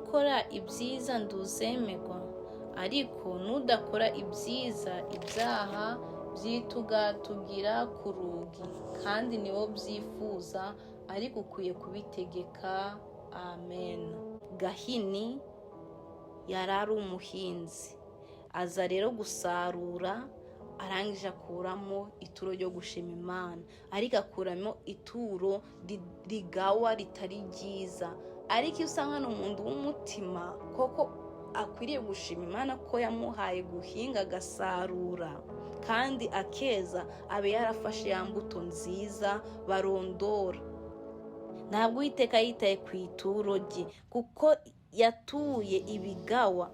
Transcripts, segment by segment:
Nukora ibyiza nduzemerwa, ariko nudakora ibyiza, ibyaha byitugatugira ku rugi, kandi niwo byifuza, ariko ukwiye kubitegeka. Amen. Gahini yari ari umuhinzi, aza rero gusarura, arangije akuramo ituro ryo gushima Imana, ariko akuramo ituro rigawa, ritari ryiza. Ariko iyo usanga ni umuntu w'umutima koko akwiriye gushima Imana ko yamuhaye guhinga, agasarura kandi akeza, abe yarafashe ya mbuto nziza barondora. Ntabwo Uwiteka yitaye ku ituro rye, kuko yatuye ibigawa.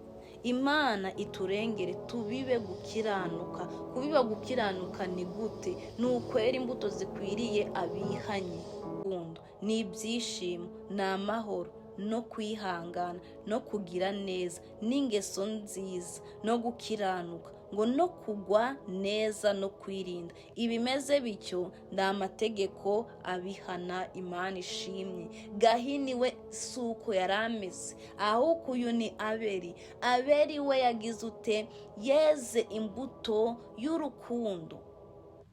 Imana iturengere, tubibe gukiranuka. Kubiba gukiranuka ni gute? Ni ukwera imbuto zikwiriye abihanye. Urukundo ni ibyishimo, ni amahoro, no kwihangana, no kugira neza, n'ingeso nziza, no gukiranuka, ngo no kugwa neza, no kwirinda. Ibimeze bityo ni amategeko abihana. Imana ishimwe. Gahini we si uko yari ameze, ahubwo uyu ni Abeli. Abeli we yagize ute? Yeze imbuto y'urukundo.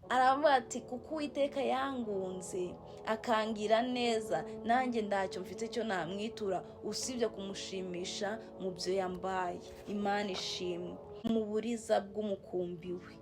Aravuga ati: "Kuko Uwiteka yangunze akangira neza, nanjye ntacyo mfite cyo namwitura usibye kumushimisha mu byo yambaye." Imana ishimwe. Mu buriza bw'umukumbi we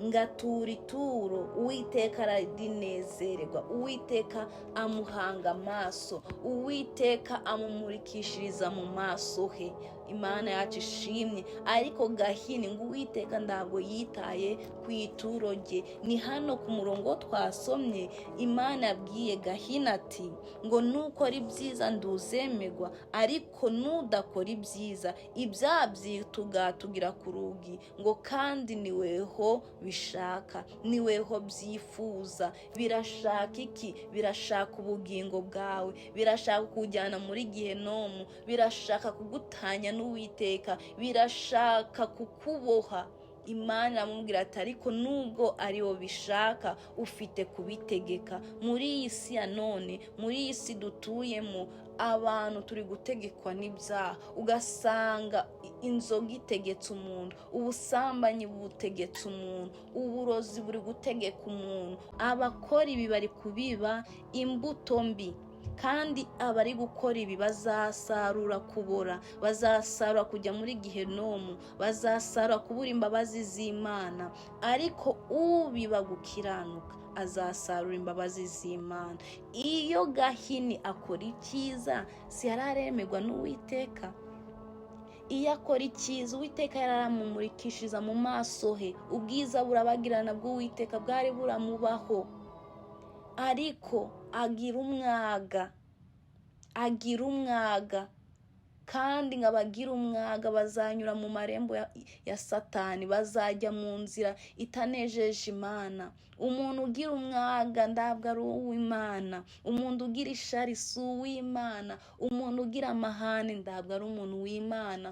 ngatura ituro, Uwiteka ararinezererwa, Uwiteka amuhanga amaso, Uwiteka amumurikishiriza mu maso he. Imana yacu ishimwe. Ariko Gahini ngo Uwiteka ntabwo yitaye ku ituro rye. Ni hano ku murongo twasomye, Imana yabwiye Gahini ati ngo: "Nukora ibyiza nduzemerwa, ariko nudakora ibyiza, ibyaha byitugatugira ku rugi, ngo kandi niweho bishaka, niweho byifuza." Birashaka iki? Birashaka ubugingo bwawe, birashaka kujyana muri gihenomu, birashaka kugutanya n'Uwiteka, birashaka kukuboha. Imana iramubwira ati: "Ariko nubwo ariwo bishaka, ufite kubitegeka." Muri iyi si ya none, muri iyi si dutuyemo, abantu turi gutegekwa n'ibyaha. Ugasanga inzoga itegetse umuntu, ubusambanyi butegetse umuntu, uburozi buri gutegeka umuntu. Abakora ibi bari kubiba imbuto mbi, kandi abari gukora ibi bazasarura kubora, bazasarura kujya muri gihenomu, bazasarura kubura imbabazi z'Imana. Ariko ubiba gukiranuka azasarura imbabazi z'Imana. Iyo Gahini akora icyiza, si yari aremerwa n'Uwiteka? Iyo akora icyiza, Uwiteka yaramumurikishiriza mu maso he, ubwiza burabagirana bw'Uwiteka bwari buramubaho. Ariko agira umwaga, agira umwaga, kandi ngo abagira umwaga bazanyura mu marembo ya Satani, bazajya mu nzira itanejeje Imana. Umuntu ugira umwaga ntabwo ari uw'Imana. Umuntu ugira ishari si uw'Imana. Umuntu ugira amahane ntabwo ari umuntu w'Imana.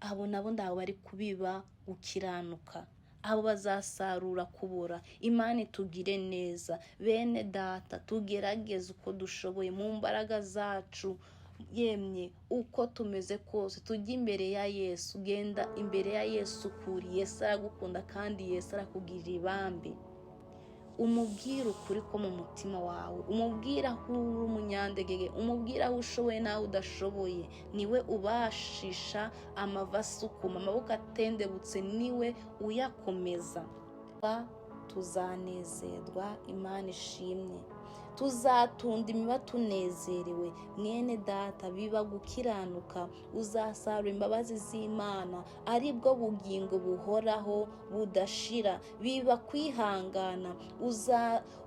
Abo nabo ntabwo bari kubiba gukiranuka, abo bazasarura kubura. Imana itugire neza. Bene Data, tugerageze uko dushoboye mu mbaraga zacu, yemye uko tumeze kose, tujye imbere ya Yesu. Genda imbere ya Yesu ukuri. Yesu aragukunda kandi Yesu arakugirira ibambe. Umubwire ukuri ko mu mutima wawe, umubwire aho uri umunyandegege, umubwire aho ushoboye n'aho udashoboye. Niwe ubashisha amavi asukuma, amaboko atendebutse niwe uyakomeza. Tuzanezerwa. Imana ishimwe. Tuzatunda imiba tunezerewe. Mwene Data, biba gukiranuka, uzasarura imbabazi z'Imana, aribwo bugingo buhoraho budashira. Biba kwihangana,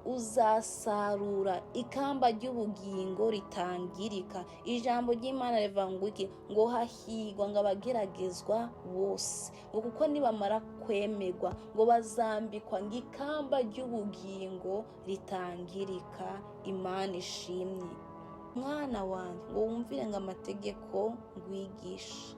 uzasarura ikamba ry'ubugingo ritangirika. Ijambo ry'Imana rivuga ngo iki? Ngo hahigwa ngo abageragezwa bose, ngo kuko nibamara kwemerwa ngo bazambikwa ngo ikamba ry'ubugingo ritangirika. Imana ishimwe. Mwana wanjye, ngo wumvire ngo amategeko ngwigishe,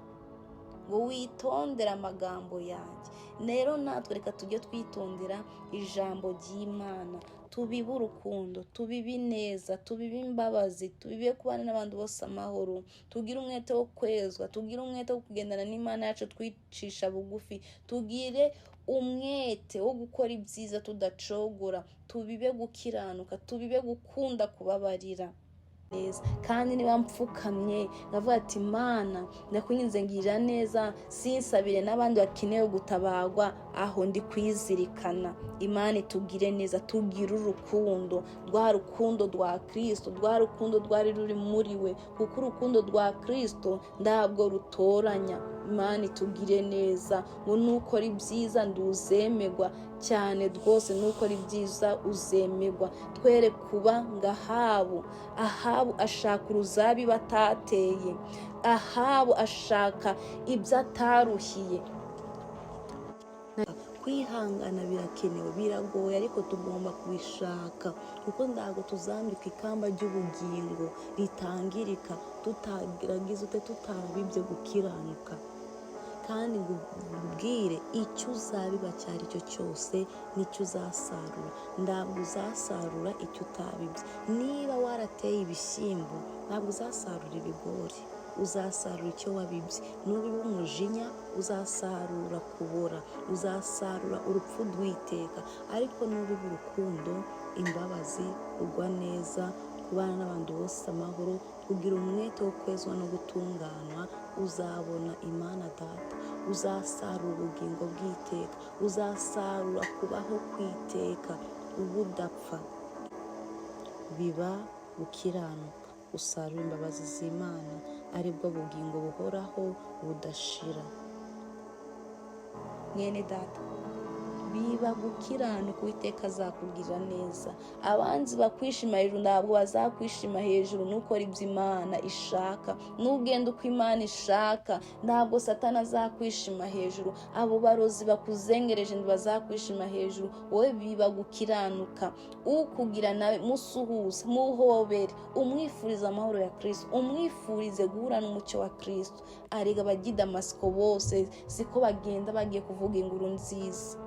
ngo witondere amagambo yanjye. Rero natwe reka tujye twitondera ijambo ry'Imana. Tubibe urukundo, tubibe ineza, tubibe imbabazi, tubibe kubana n'abandi bose amahoro, tugire umwete wo kwezwa, tugire umwete wo kugendana n'Imana yacu twicisha bugufi, tugire umwete wo gukora ibyiza tudacogora, tubibe gukiranuka, tubibe gukunda kubabarira neza. Kandi niba mpfukamye ndavuga ati: "Mana, ndakwinginze, ngirira neza, sinsabire n'abandi bakeneye gutabagwa," aho ndi kwizirikana. Imana itugire neza, tugire urukundo, rwa rukundo rwa Kirisito, rwa rukundo rwari ruri muri we, kuko urukundo rwa Kirisito ntabwo rutoranya. Imana itugire neza. Ngo nukora ibyiza nduzemerwa cyane rwose, nukora ibyiza uzemerwa. Twere kuba nga Ahabu. Ahabu ashaka uruzabibu atateye, Ahabu ashaka ibyo ataruhiye. Kwihangana birakenewe, biragoye, ariko tugomba kubishaka, kuko ntabwo tuzambika ikamba ry'ubugingo ritangirika tutagerageje ute, tutarabibye gukiranuka. Kandi ngo ubwire, icyo uzabiba icyo ari cyo cyose nicyo uzasarura. Ntabwo uzasarura icyo utabibye. Niba warateye ibishyimbo, ntabwo uzasarura ibigori, uzasarura icyo wabibye. Nubiba umujinya, uzasarura kubora, uzasarura urupfu rw'iteka. Ariko nubiba urukundo, imbabazi, kugwa neza, kubana n'abandi bose amahoro, kugira umwete wo kwezwa no gutunganwa, uzabona Imana Data, uzasarura ubugingo bw'iteka, uzasarura kubaho kw'iteka ubudapfa. Biba gukiranuka, usarura imbabazi z'Imana, aribwo bugingo buhoraho budashira. Mwene Data, biba gukiranuka, Uwiteka azakugirira neza. Abanzi bakwishima hejuru ntabwo bazakwishima hejuru. Nukora ibyo Imana ishaka, nugenda uko Imana ishaka, ntabwo Satani azakwishima hejuru. Abo barozi bakuzengereje ntibazakwishima hejuru. Wowe biba gukiranuka, ukugira nawe musuhuze, muhobere, umwifurize amahoro ya Kirisito, umwifurize guhura n'umucyo wa Kirisito. Arega abajya i Damasiko bose siko bagenda bagiye kuvuga inkuru nziza.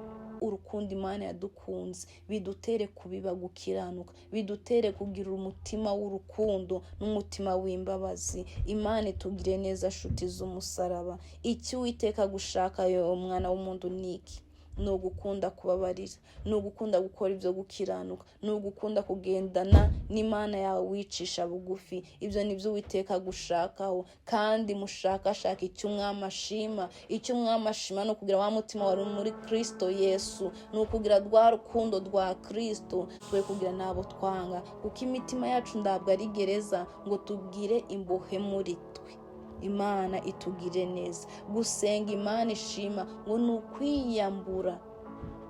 Urukundo Imana yadukunze bidutere kubiba gukiranuka, bidutere kugira umutima w'urukundo n'umutima w'imbabazi. Imana itugire neza. Nshuti z'umusaraba, icyo Uwiteka gushaka yo mwana w'umuntu ni iki? Ni ugukunda kubabarira, ni ugukunda gukora ibyo gukiranuka, ni ugukunda kugendana n'Imana yawe wicisha bugufi. Ibyo ni byo Uwiteka agushakaho. Kandi mushakashaka icyo Umwami ashima. Icyo Umwami ashima ni ukugira wa mutima wari muri Kirisito Yesu, ni ukugira rwa rukundo rwa Kirisito, twe kugira n'abo twanga, kuko imitima yacu ntabwo ari gereza ngo tubwire imbohe muri twe. Imana itugire neza. Gusenga Imana ishima ngo ni ukwiyambura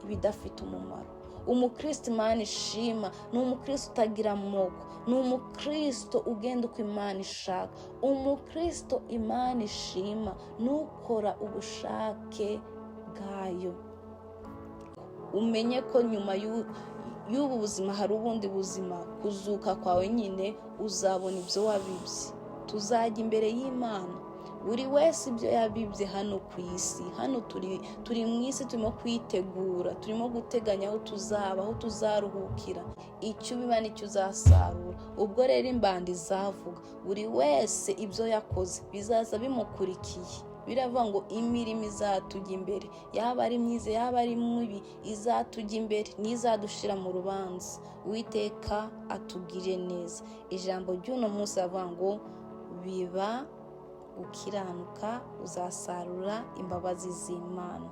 ibidafite umumaro. Umukristo Imana ishima ni umukristo utagira amoko, ni umukristo ugenda uko Imana ishaka. Umukristo Imana ishima ni ukora ubushake bwayo. Umenye ko nyuma y'ubu buzima hari ubundi buzima, kuzuka kwawe nyine, uzabona ibyo wabibye. Tuzajya imbere y'Imana, buri wese ibyo yabibye hano ku isi. Hano turi mu isi, turimo kwitegura, turimo guteganya aho tuzaba, aho tuzaruhukira. Icyo ubiba nicyo uzasarura. Ubwo rero imbanda izavuga, buri wese ibyo yakoze bizaza bimukurikiye. Biravuga ngo imirimo izatujya imbere, yaba ari myiza, yaba ari mibi, izatujya imbere, ntizadushira mu rubanza. Uwiteka atugire neza. Ijambo ry'uno munsi avuga ngo biba gukiranuka, uzasarura imbabazi z'Imana.